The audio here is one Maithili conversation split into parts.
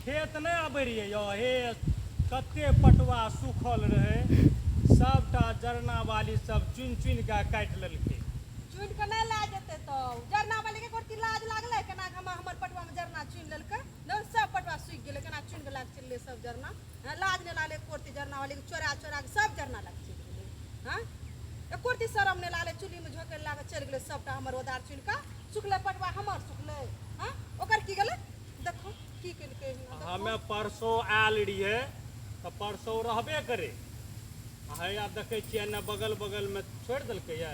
खेत नहि आबै रहियै यौ, हे कते पटुआ सूखल रहै, सबटा जरना वाली सब चुनि चुनि कऽ काटि लेलकै। चुनि कऽ नहि लए जेतै तऽ जरना वाली के गोटी लाज लागलै केना कऽ हमर पटुआमे जरना चुनि लेलकै। देखो सब पटुआ सूखि गेलै, केना चुनि कऽ लए कऽ चलि गेलै सब जरना। हँ, लाज नहि लागलै एको रत्ती जरना वाली के? चोरा चोरा कऽ सब जरना लए कऽ चलि गेलै। हँ, एको रत्ती शरम नहि लागलै? चुल्हीमे झोंकै लए कऽ चलि गेलै सबटा हमर ओदार चुनि कऽ। सुखलै पटुआ हमर सुखलै, हँ, ओकर की गेलै? देखो की केलकै हिना, देखो। हमे परसो आयल रहियै तऽ परसो रहबे करे, आ हैया देखै छियै एन्ने बगल बगलमे छोड़ि देलकैए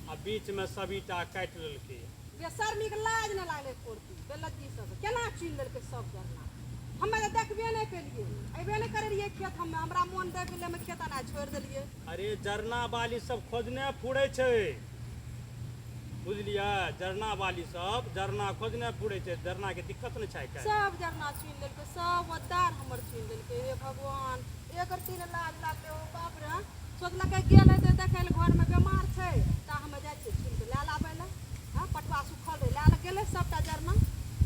आ बीचमे सबीटा काटि लेलकैए। बेशर्मीके लाज नहि लागलै एको रत्ती? बेलज्जी सब केना चुनि लेलकै सब जरना? हमे तऽ देखबे नहि केलियै, अयबे नहि करै रहियै खेत हमे। हमरा मोन दबि गेलै, हमे खेत एना छोड़ि देलियै। अरे जरना बाली सब खोजने फुरै छै, बुझलियै? जरना बाली सब जरना खोजने फुरै छै, जरना के दिक्कत नहि छै आइ काल्हि। सब जरना चुनि लेलकै, सब ओद्दार हमर चुनि लेलकै। हे भगवान, एक रत्ती नहि लाज लागलै? ओ बाप रे, सोचलकै गेल हेतै देखै लए, घरमे बेमार छै तऽ हमे जाइ छियै चुनि कऽ लए लाबै लए। हँ, पटुआ सुखल रहै, लए गेलै सबटा जरना।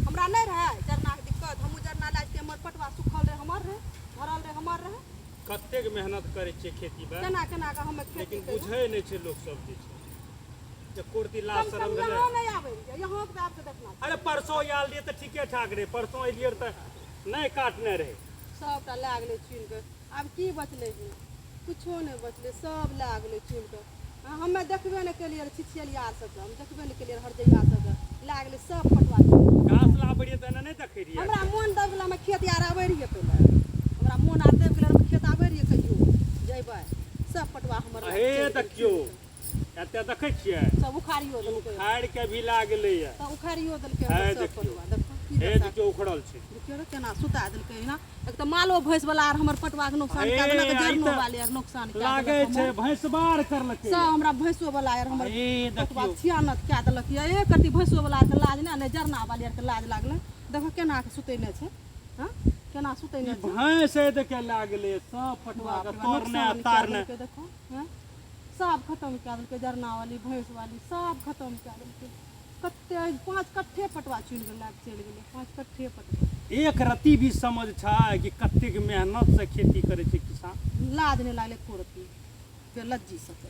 हमरा नहि रहै जरनाके दिक्कत, हमहूँ जरना लए जैतियै। हमर पटुआ सुखल रहै, हमर रहै, भरल रहै, हमर रहै। कतेक मेहनत करै छियै खेतीमे, केना केना कऽ हमे खेती लेकिन केलहुँ। बुझै नहि छै लोक सब जे छै एको रत्ती लाज कम से शरम कम भेलै? यहाँ नहि आबै रहियै, यहाँ के आबि कऽ देखना। अरे परसों आयल रहियै तऽ ठीके ठाक रहै, परसों एलियै तऽ नहि काटने रहै। सबटा लए गेलै चुनि कऽ। आब की बचलै हन? कुछो नहि बचलै, सब लए गेलै चुनि कऽ। हमे देखबे नहि केलियै छिछियलिया सबके, हम देखबे नहि केलियै हरजैया सबके, लए गेलै सब पटुआ चुनि कऽ। घास लाबै रहियै तऽ एना नहि देखै रहियै? हमरा मोन दबि गेलै। हमे खेत आर आबै रहियै पहिले, हमरा मोन आर दबि गेलै। हम खेत आबै रहियै कहियो जैबै, सब पटुआ हमर लए हे कऽ चलि गेलै देखियौ चुनि कऽ। एते देखै छियै? सब उखाड़ियो देलकै। उखाड़ि के भी लए गेलैया। तऽ उखाड़ियो देलकै हे हमर सब देखियौ। पटुआ। देखो की हे दशा। देखियौ, उखड़ल छै। देखियौ ने केना सुता देलकै एहिना। एक तऽ मालो भैंस वाला आर हमर पटुआ के नुकसान कए देलक, हे, जरनो ई तऽ वाले आर नुकसान कए लागै देलक छै हमर। भैंसबार करलकै। सब हमरा भैंसो वाला आर हमर हे पटुआ देखियौ, छियानत कए देलक यऽ। एक रत्ती भैंसो वाला आरके लाज नहि, नहि जरना वाली आरके लाज लागलै। देखो केना के सुतेने छै, हँ, केना सुतेने छै। भैंस हे देखे लए गेलै सब पटुआ बाप के रे बाप, तोड़ने नुकसान कए तारने। देलकै। देखो, हँ, सब खतम कए देलकै। जरना वाली, भैंस वाली सब खतम कए देलकै। कते 5 कट्ठे पटुआ चुनि कऽ लए कऽ चलि गेलै, 5 कट्ठे पटुआ। एक रत्ती भी समझ छै कि कतेक मेहनत से खेती करै छै किसान? लाज नहि लागलै एको रत्ती बेलज्जी सबके?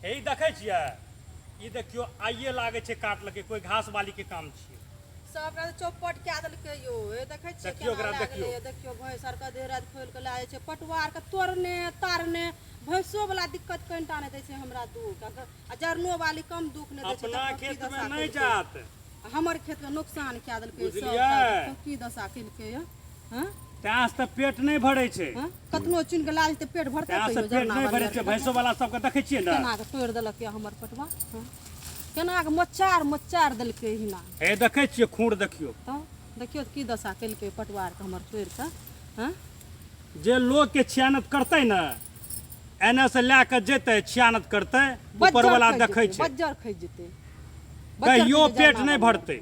हे ई देखै छियै? ई देखियौ, आइये लागै छै काटलकै, कोइ घास वाली के काम छियै। सबटा तऽ चौपट कए देलकै यौ। हे देखै छियै देखियौ केना ओकरा, लए देखियौ। गेलै। देखियौ, भैंस आरके देह राति खोलि कऽ लए जाइ छै पटुआ आरके तोड़ने तारने। भैंसो वाला दिक्कत कनिटा नहि दै छै हमरा दुख, आ जरनो वाली कम दुख नहि दै छै। अपना देखो की खेतमे दशा नहि केलकै। जात। आ हमर खेतके नुकसान कए देलकै बुझलियै? सबटा। देखो की दशा केलकै यऽ। हँ। तैं से तऽ पेट नहि भरै छै। हँ, कतनो चुनि कऽ लए जेतै, पेट भरतै तैं से कहियो पेट जरना नहि वाली भरै छै। आरके? भैंसो वाला सबके देखै छियै ने केना कऽ तोड़ि देलक यऽ हमर पटुआ? हँ, केना कऽ मोचार मोचार देलकै हिना। हे देखै छियै, खूर देखियौ। तऽ देखियौ तऽ की दशा केलकै पटुआ आरके हमर तोड़ि कऽ। हँ। जे लोकके छियानत करतै ने, एने से लए कऽ जेतै, छियानत करतै, ऊपर बज्जर वाला खसि देखै जेतै, छै। बज्जर खसि जेतै, बज्जर कहियो खसि जेतै पेट जरना नहि वाली। भरतै।